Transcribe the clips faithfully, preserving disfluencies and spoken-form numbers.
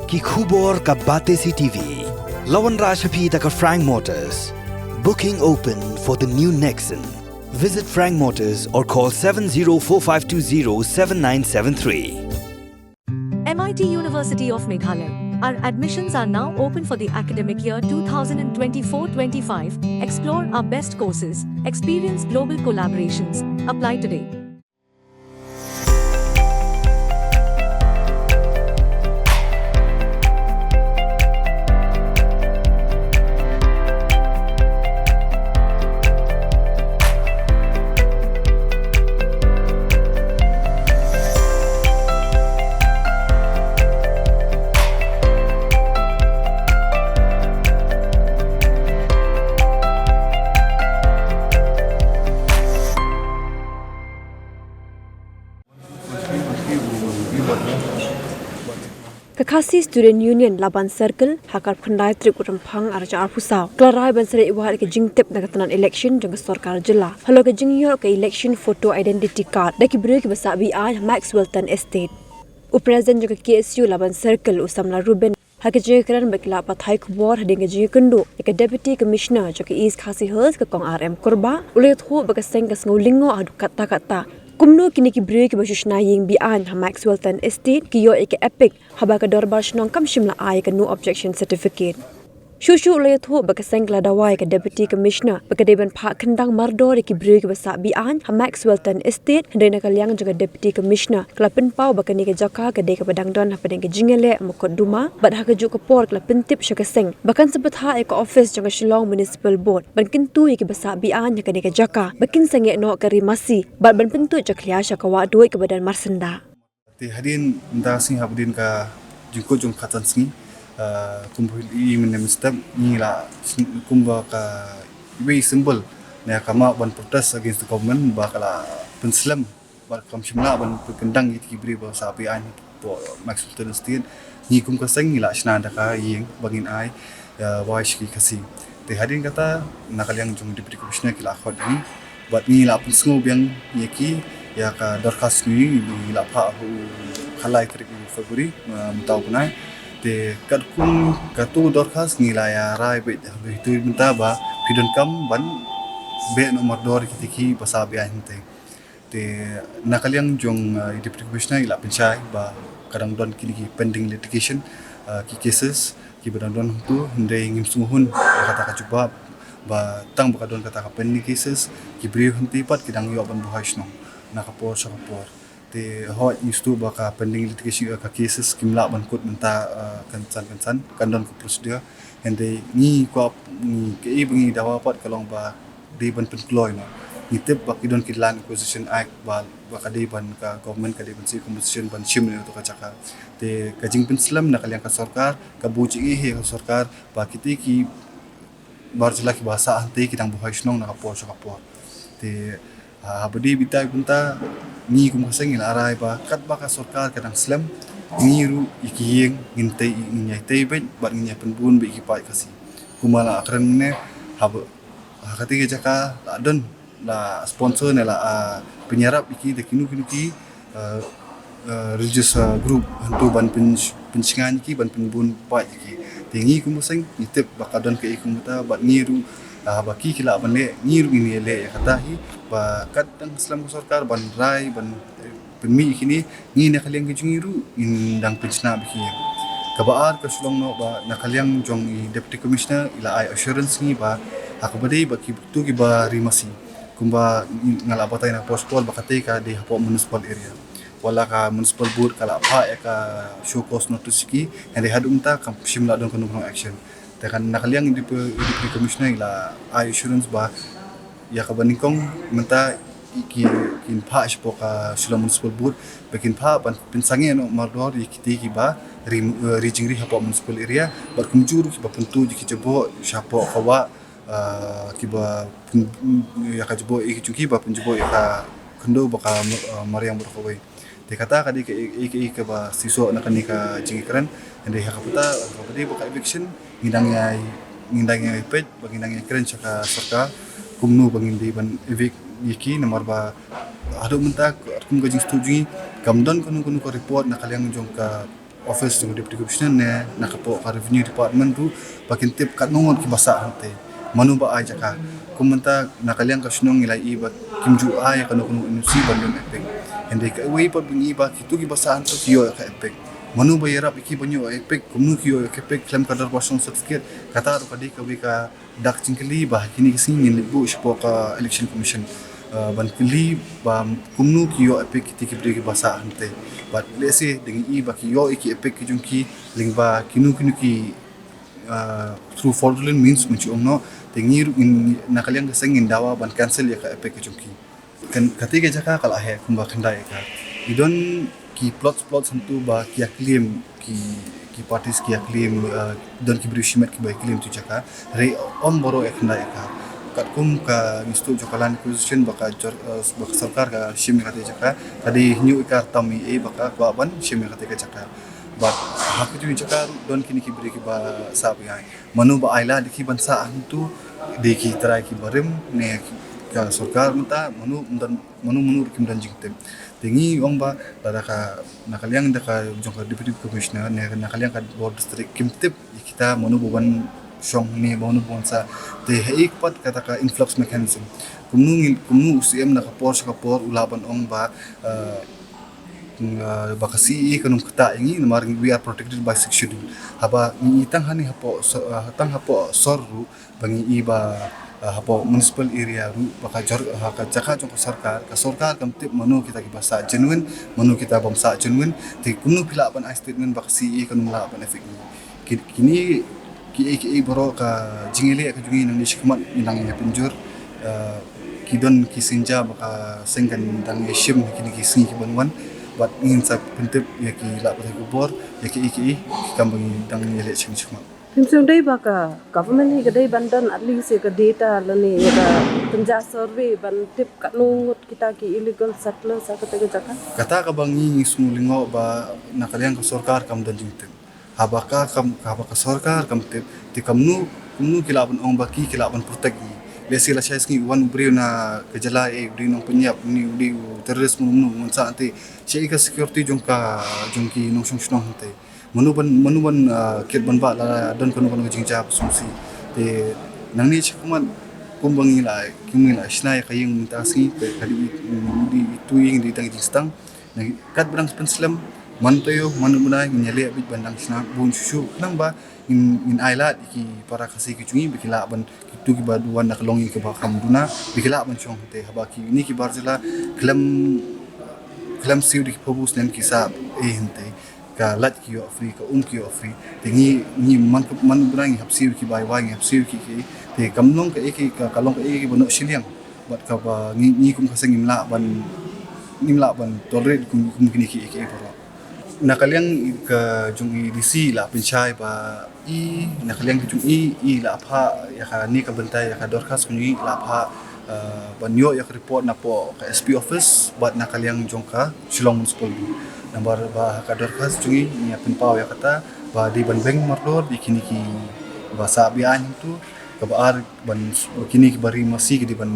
Ki khubor ka Batesi T V. La wanrah sha phi da ka Frank Motors. Booking open for the new Nexon. Visit Frank Motors or call seven zero four five two zero seven nine seven three. M I T University of Meghalaya. Our admissions are now open for the academic year twenty twenty-four twenty-five. Explore our best courses, experience global collaborations. Apply today. Ka Khasi Student Union Laban Circle, ha ka khyndai tarik u Rymphang arhajar arphew saw, ka la rai ban sa leit wad ïa ka jingtip na ka tnat election jong ka sorkar jylla halor ka jingïoh ka election photo identity card da ki briew kiba sah be-aiñ ha Maxwellton Estate. U President jong ka K S U Laban Circle, u Samla Reuben, ha ka jingïakren bad ki lad pathai khubor hadien ka jingïakynduh ïa ka Deputy Commissioner jong ka East Khasi Hills, ka Kong R M Kurbah, u la ïathuh ba ka seng ka sngew lyngngoh haduh katta katta kumno kine ki briew kiba shu shna ïing be-aiñ ha Maxwellton Estate ki ïoh ïa ka EPIC haba ka dorbar shnong kam shym la ai ïa ka no objection certificate. Shuh shuh u la ïathuh ba ka seng ka la dawa ïa ka Deputy Commissioner ba ka dei ban phah khyndang mardor ïa ki briew kiba sah be-aiñ ha Maxwellton Estate, hynrei na ka liang jong ka Deputy Commissioner ka la pynpaw ba kane ka jaka ka dei kaba dang don hapdeng ka jingïaleh Mukotduma, bad ha kajuh ka por ka la pyntip sha ka seng ba kan sa bthah ïa ka office jong ka Shillong Municipal Board ban kyntu ïa kiba sah be-aiñ ha kane ka jaka ba kin sangeh noh ka ri masi bad ban pyntud jakhlia sha ka wahduid kaba don marsyndah. Te hadien mynta sngi, hadien ka jingkut jong ka khatsan sngi, ah, kum phi ïohi mynne mynstep, ngi la sn-, kumba ka iwei i symbol ne ka ma ban protest against the government ba ka la pynslem bad kam shym lah ban pynkhyndang ïa ki briew ba sah be-aiñ hapoh Maxwellton Estate. Ngi kum ka seng ngi la shna da ka ïing ba ngin ai, ah, wai sha ki Khasi. Te hadien kata, na ka liang jong Deputy Commissioner ki la khot ïa ngi bad ngi la pynsngew biang ïa ki ïa ka dorkhas ngi, ngi la phah ha u khatlai tarik u February, ah, mynta u bnai. Te katkum katu dorkhas ngi la ïa rai beit ha katu mynta ba phi donkam ban beh noh mardor ïa kita kiba sah be-aiñ hangtei. Te na ka liang jong, ah, i Deputy Commissioner i la pynshai ba ka dang don kine ki pending litigation, ah, ki cases kiba dang don hangtu, hynrei ngim sngewhun ïa kata ka jubab ba tang ba ka don kata ka pending cases, ki briew hangtei pat ki dang ïoh ban buhai shnong na ka por sha ka por. Te hooid ngi sngewthuh ba ka pending litigation, ah, ka cases kim lah ban kut mynta, ah, kynsan kynsan, kan don ka procedure. Hynrei ngi kwah, ngi kaei ba ngi dawa pat ka long ba dei ban pynkloi noh. Ngi tip ba ki don ki Land Acquisition Act ba, ba ka dei ban, ka government ka dei ban sa compensation ban shim noh ïa katu ka jaka. Te ka jingpynslem na ka liang ka sorkar ka buh jingeh ïa ka sorkar ba kita ki bar jylla kiba sah hangtei ki dang buhai shnong na ka por sha ka por. Te, ah, haba dei beit ïa kata, ngi kum ka seng ngi la rai ba katba ka sorkar ka dang slem, ngi ruh ïa ki ïing ngin tei, ngin ïa tei beit bad ngin ïa pynbun beit ïa ki paid Khasi. Kumba la kren mynne, haba ha kata ka jaka la don, la sponsor ne la, ah, pynïarap ïa ki da kino kino ki, ah, ah, religious, ah, group hangtu ban pyn-, pynshngaiñ ïa ki, ban pynbun paid ïa ki. Te ngi kum ka seng ngi tip ba ka don kaei kum kata bad ngi ruh, ah, ba ki ki lah ban leh, ngi ruh ngin ïa leh ïa kata hi ba katba dang slem ka sorkar ban rai ban pynmih ïa kine, ngi na ka liang ka jong ngi ruh ngin dang pynshna beit ïa ki. Kaba ar ka shu long noh ba na ka liang jong i Deputy Commissioner i la ai assurance ngi ba ha kaba dei ba kito kiba ri masi, kumba nga la batai na por sha por ba katei ka dei hapoh municipal area. Wat la ka municipal board ka la phah ïa ka show cause notice ïa ki, hynrei haduh mynta kam shym la don kano kano action. Te kan na ka liang i Deputy, i Deputy Commissioner i la ai assurance ba ïa kaba nyngkong mynta ki, kin phah shapoh ka Shillong Municipal Board ba kin phah ban pynsangeh noh mardor ïa kita kiba ri, eh, ri jingri hapoh municipal area bad kumjuh ruh kiba pyntu ïa ki jaboh shapoh ka wah, eh, kiba pyn-, ïa ka jaboh ïa ki jong ki ba pynjaboh ïa ka khyndew bad ka, eh, mariang baroh kawei. Te kata ka dei kaei kaei kaba shisha na kane ka jingïakren. Hynrei ha kaba, ha kaba dei ba ka eviction, ngi dang ïai, ngi dang ïai peit bad ngi dang ïai kren sha ka sorkar kumno ba ngin dei ban evict ïa ki, namar ba haduh mynta kum ka jingsngewthuh jong ngi kam don kano kano ka report na ka liang jong ka Office jong Deputy Commissioner ne na ka poh ka Revenue Department ruh ba kin tip katno ngut kiba sah hangtei, mano ba ai jaka. Kum mynta na ka liang ka shnong ngi la ïohi ba kim ju ai ïa kano kano N O C ban don EPIC. Hynrei kawei pat ba ngi ïohi ba kito kiba sah hangtei ki ïoh ïa ka EPIC. Mano ba ïarap ïa ki ban ïoh ïa ka EPIC, kumno ki ïoh ïa ka EPIC khlem ka dorbar shong certificate, kata ruh ka dei kawei ka dak jingkylli ba ha kine ki sngi ngin leit buh shapoh ka Election Commission, uh, ban kylli ba kumno ki ïoh EPIC kiti ki briew kiba sah hangtei. Bad lehse dang ïohi ba ki ïoh ïa ki EPIC ki jong ki lyngba kino kino ki, uh, through fraudulent means, mynta ong noh, te ngi ruh ngin, na ka liang ka seng ngin dawa ban cancel ïa ka EPIC ki jong ki. Kan, kata ka jaka ka la heh kumba khyndai acre. I don ki plots, plots hangtu ba ki ïa claim, ki, ki parties ki ïa claim, uh, don ki briew shimet kiba ïa claim tu jaka. Hynrei ym baroh ïa khyndai acre. Katkum ka Institute jong ka Land Acquisition ba ka jor-, uh, ba ka sorkar ka shim ïa kata ka jaka, ka dei hynñiew acre tam ïa ba ka kwah ban shim ïa kata ka jaka. Bad ha ka jong ka jaka ruh don kine ki briew kiba sah biang. Mano ba ai lad ïa ki ban sah hangtu, dei ki trai kiba rim ne ki, ka sorkar mynta, mano ym don, mano mano ruh kim don jingtip. Te ngi ong ba lada ka, na ka liang da ka jong ka Deputy Commissioner ne na ka liang ka bor district kim tip ïa kita mano ba wan shong ne mano ba wan sah, te haei pat kata ka influx mechanism. Kumno ngi, kumno u C M na ka por sha ka por u lah ban ong ba, eh, nga, ba ka C A A kan ym ktah ïa ngi namar we are protected by Sixth Schedule. Haba ngi tang hangne hapoh so-, ah, tang hapoh sor ruh ba ngi ïohi ba, ah, hapoh municipal area ruh ba ka jor-, ha ka jaka jong ka sorkar, ka sorkar kam tip mano kita kiba sah genuine, mano kita bym sah genuine. Te kumno phi lah ban ai statement ba ka C A A kan ym lah ban affect ngi. Ki-, kine kiei kiei baroh ka jingïaleh ka jong ngi nangne shakhmat ngi nang ïa pynjur, eh, ki don ki sienjam ba ka seng kan dang ïa shim kine ki sngi ki ban wan, bad ngin sa pyntip ïa ki lad pathai khubor ïa kiei kiei ki kam ba ngi dang ïaleh shakhmat shakhmat. Phim sngewdei ba ka government hi ka dei ban don at least ïa ka data lane ïa ka pynjah survey ban tip katno ngut kita ki illegal settlers ha kata ka jaka? Kata kaba ngi sngew lyngngoh ba na ka liang ka sorkar kam don jingtip. Haba ka kam, haba ka sorkar kam tip, te kumno, kumno ki lah ban ong ba ki, ki lah ban protect ngi. Lehse lashai sngi u wan u briew na ka jylla, eh, u dei u nongpynïap, u dei u terrorist, mano mano, ngan sah hangtei. Shaei ka security jong ka, jong ki nongshong shnong hangtei. Mano ban, mano ban, ah, kit ban bah lada don kano kano ka jingjia ba sngewsih. Te nangne shakhmat kumba ngi la, kumba ngi la shna ïa ka ïing mynta ka sngi, te ka dei, dei tu ïing dei tang jingsdang. Nang kat ba dang pynslem, man taïew, man u bnai, ngin ïaleh beit ban dang shna bun shuh shuh, khnang ba ngin, ngin ai lad ïa ki para Khasi ki jong ngi ba ki lah ban, kito kiba wan na ka longïing kaba kham duna, ba ki lah ban shong hangtei, haba kine ki bar jylla khlem, khlem siew da ki phew snem ki sah ei hangtei. Ka lait ki ïoh free, ka um ki ïoh free. Te ngi, ngi man ka, man u bnai ngi hap siew ki bai wai, ngi hap siew ki ki. Te kam long kaei kaei, ka, ka long kaei kaei ba noh shiliang. Bad kaba ngi, ngi kum ka seng ngim lah ban, ngim lah ban tolerate kum, kum kine kiei kiei baroh. Na ka liang ka jong i D C la pynshai ba i, na ka liang ka jong i, i la phah ïa kane ka bynta, ïa ka dorkhas ka jong i la phah, eh, ban ïoh ïa ka report napoh ka S P office bad na ka liang jong ka Shillong Municipal Board. Namar ba ka dorkhas jong i ngi ïa pynpaw ïa kata ba dei ban beng mardor ïa kine kiba sah beaiñ hangtu, kaba ar ban, kine kiba ri masi ki dei ban,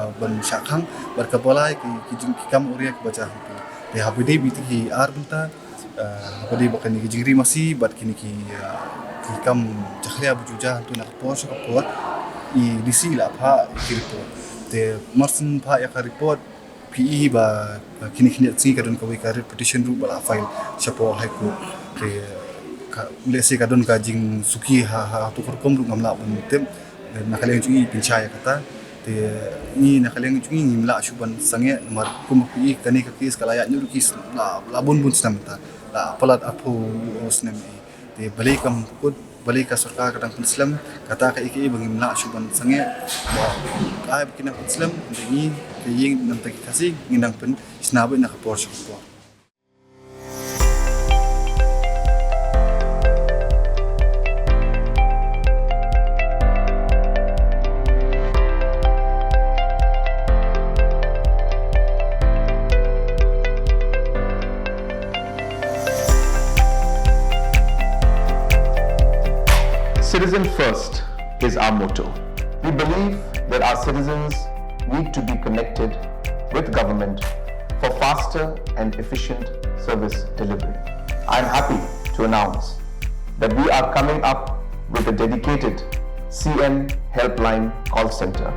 ah, ban shah khang, bad kaba lai ki, ki jing, ki kam awria kiba jia hangtu. Te haba dei beit ki ar bynta, ah, haba dei ba kine ki jingri masi bad kine ki, ah, ki kam jakhlia ba ju jia hangtu na ka por sha ka por, i D C la phah ïa ki report. Te mar syn phah ïa ka report, phi i ba, ah, kine khyndiat sngi ka don kawei ka writ petition ruh ba la file shapoh High Court. Te ka, lehse ka don ka jingsuki ha, ha, hato ka rukom ruh ngam lah ban tip. Na ka liang jong i pynshai ïa kata. Te ngi na ka liang jong i ngim lah shuh ban sangeh namar kum phi i kane ka case ka la ïaid noh ruh ki s-, la, la bun bun snem ta. La palat arphew snem i. Te balei kam kut, balei ka sorkar ka dang pynslem, kata kaei kaei ba ngim lah shuh ban sangeh. Ba ai ba ki nang pynslem, hynrei ngi ka ïing namar ki Khasi ngin nang pynshna beit na ka por sha ka por. Citizen first is our motto. We believe that our citizens need to be connected with government for faster and efficient service delivery. I'm happy to announce that we are coming up with a dedicated C M Helpline call center.